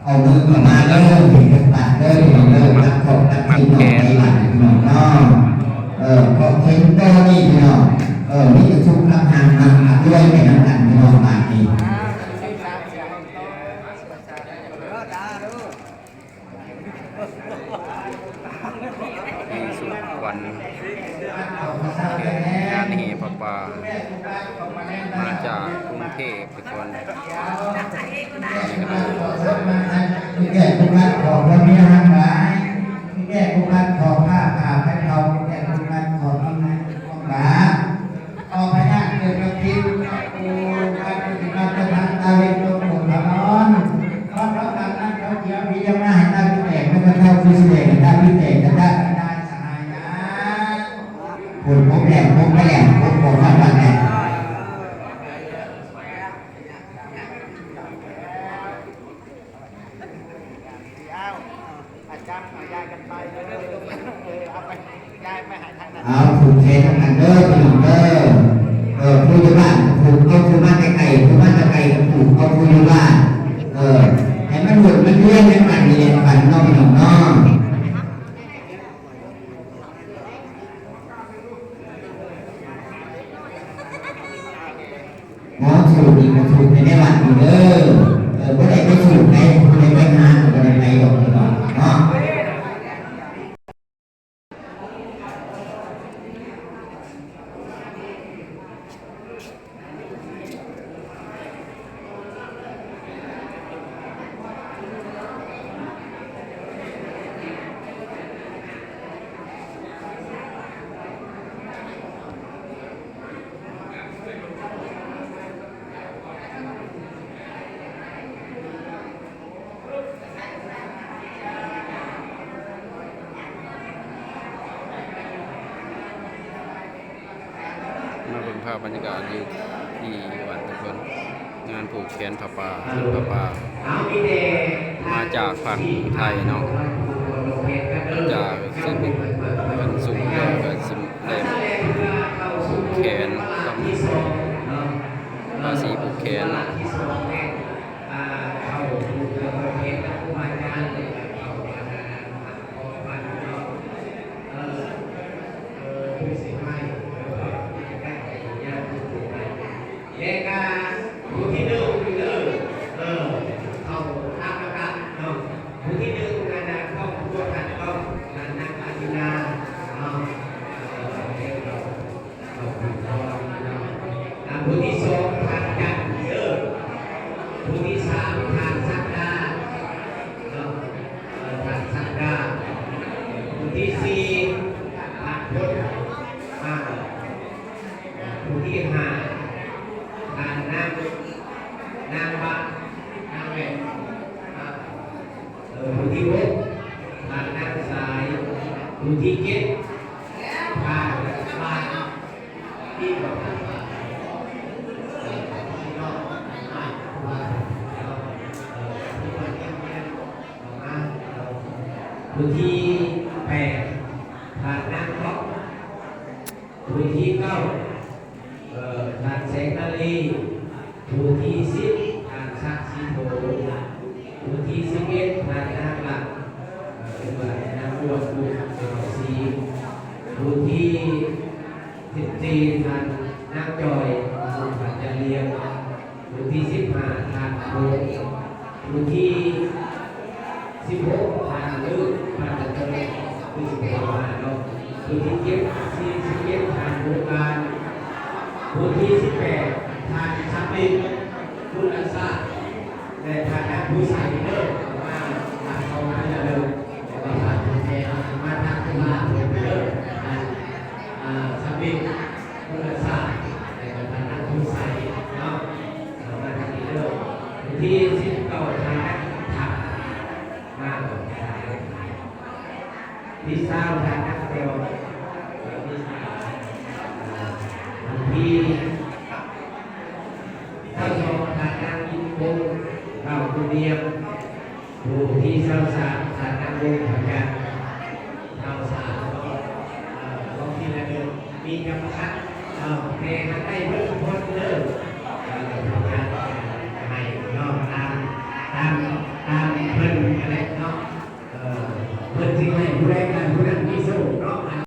ເອົາມືເຂົ້າມາເດີ ເຫັນກັນປາກເດີ ພີ່ນ້ອງເດີ ຮັກຄອບຮັກທີມນ້ອງໄທບ້ານ ພີ່ນ້ອງເນາະ. ເອີ ຂອບເຊີນຕໍ່ນີ້ ພີ່ນ້ອງ ເອີ ມີແຕ່ສຸກກັບຮັກນຳ ອຳນວຍໄປນຳກັນ ພີ່ນ້ອງ ບາດນີ້. ທີ່ສຸກວັນ ງານແຫ່ຜ້າປ່າ ມາຈາກກຸງເທບທຸກຄົນ. ແກ່ຜູ້ຮັກຂອງພະເມຮັກຫຼາຍ ແກ່ຜູ້ຮັກຂອງຜ້າຜ້າໄພເຂົາ ແກ່ຜູ້ຮັກຂອງນ້ອງນາຍຂອງຫຼານ ອອກພະຍາດເກີດມາກິນ ໂອ ການປະຕິບັດຈະທັນຕາເວັນຕົກຕົນທະນອນ ເພາະເຂົາຕາມນັ້ນເຂົາຈະເອົາຜີຈະມາໃຫ້ຕາພິແຕກ ແລ້ວກໍເຕົ້າຄືຊິແດງໃຫ້ຕາພິແຕກ ກະຈະນາຍສະຫາຍນາ ໂອ້ຍ ພົບແລ້ວ ພົບໄປແລ້ວ ພົບບໍ່ຮອດວັນແລ້ວ. ເອົາ ຜູກແຂນນຳກັນເດີ ພີ່ນ້ອງເດີ. ເອີ ຜູ້ຢູ່ບ້ານກໍຜູກ ເອົາຜູ້ມາແຕ່ໄກ ຜູ້ມາແຕ່ໄກກໍຜູກ ເອົາຜູ້ຢູ່ບ້ານ ເອີ ໃຫ້ມັນວົນມັນວຽນນຳກັນນີ້ແຫຼະ ກັນເນາະ ພີ່ນ້ອງເນາະ. ໝໍສູບນີ້ກໍສູບໃຫ້ໃນວັດນີ້ເດີ. ເອີ ບໍ່ໄດ້ໄປສູບໃດ ຜູ້ໃດໄປຫາກໍບໍ່ໄດ້ໄປດອກ ພີ່ນ້ອງເນາະ. ມາເບິ່ງພາບບັນຍາກາດຢູ່ທີ່ວັດທຸກຄົນ ງານຜູກແຂນຜ້າປ່າ ຂືນຜ້າປ່າ ມາຈາກຝັ່ງໄທເນາະ ຈາກເສັ້ນເປັນຂັ້ນສູງ ແລ້ວກໍຊິແລ່ນຜູກແຂນກັບ ພາສີຜູກແຂນເນາະ. ແລະກະຜູ້ທີໜຶ່ງເດີ ເອີ ເຂົ້າຮັບປະກັນເນາະ ຜູ້ທີໜຶ່ງ ອັນນະ ຄອບຄົວທ່ານເນາະ ທ່ານນາງອາທິນາເນາະ ເອີ ເອີ ເອີ ຜູ້ທີສອງທ່ານຈັນເດີ ຜູ້ທີສາມທ່ານສັກດາເນາະ ເອີ ທ່ານສັກດາ ຜູ້ທີສີ່ທ່ານພົນ ອ່າ ຜູ້ທີຫ້າທ່ານນາງ ນາງບາ ນາງແວ່ນ ອ່າ ເອີ ຜູ້ທີຫົກທ່ານນາງສາຍ ຜູ້ທີເຈັດທ່ານບານ ທີ່ບໍ່ທັນບານ ເອີ ພີ່ນ້ອງ ອ່າ ເອີ ຜູ້ທີ່ເກັບຮຽນ ເຂົ້າມາ ເອີ ຜູ້ທີແປດທ່ານນາງເກາະ ຜູ້ທີເກົ້າ ເອີ ທ່ານແສງນາລີ, ຜູ້ທີສິບ ທ່ານສັກສີໂທ, ຜູ້ທີສິບເອັດ ທ່ານນາງລັດ ເອີ ຫຼືວ່ານາງອ້ວນ ບຸດເອົາສີ, ຜູ້ທີສິບສີ່ ທ່ານນາງຈອຍ ບຸດພັນຈັນລຽງ, ຜູ້ທີສິບຫ້າ ທ່ານໂຄງ, ຜູ້ທີສິບຫົກ ທ່ານລຶ້ງ ພັນຈັນເຕີ ຄືຊິບໍ່ໄດ້ມາເນາະ, ຜູ້ທີເຈັດ ສີ່ສິບເຈັດ ທ່ານໂຄງການ, ຜູ້ທີສິບແປດ ທ່ານຊຳລິດ ບຸນອາຊາ ແລະ ທ່ານນາງຜູ້ໃສເດີ ມາ ມາເຂົ້າມາເດີ ແລະ ກໍທ່ານຜູ້ແທນມາທາງຜູ້ລາເດີ ທ່ານ ອ່າ ຊຳລິດ ຄຸນລະຊາດ ແລະກໍທ່ານນັກທູດໄຊເນາະ ເຂົ້າມາທາງນີ້ເດີ. ວັນທີສິບເກົ້າ ທ່ານນັກທັບ ມາບໍ່ໄດ້. ທີຊາວ ທ່ານນັກຕອງ ວັນທີຊາວສອງ ທ່ານນັກກິນໂກງ ເລົ່າໂກນຽມ. ຜູ້ທີຊາວສາມ ທ່ານນາງວົງພະຈັນ ຊາວສາມ ເນາະ ເອີ ຂອງທີລະໜຶ່ງ ມີຈຳກັດ ເອີ ແຕ່ຫາກໄດ້ເບິດທຸກຄົນເດີ ເອີ ພະຈັນໃຫ້ເນາະ ຕາມ ຕາມ ເພິ່ນຫັ້ນແຫຼະເນາະ ເອີ ເພິ່ນຊິໃຫ້ຜູ້ໃດກໍຜູ້ນັ້ນມີໂຊກເນາະ.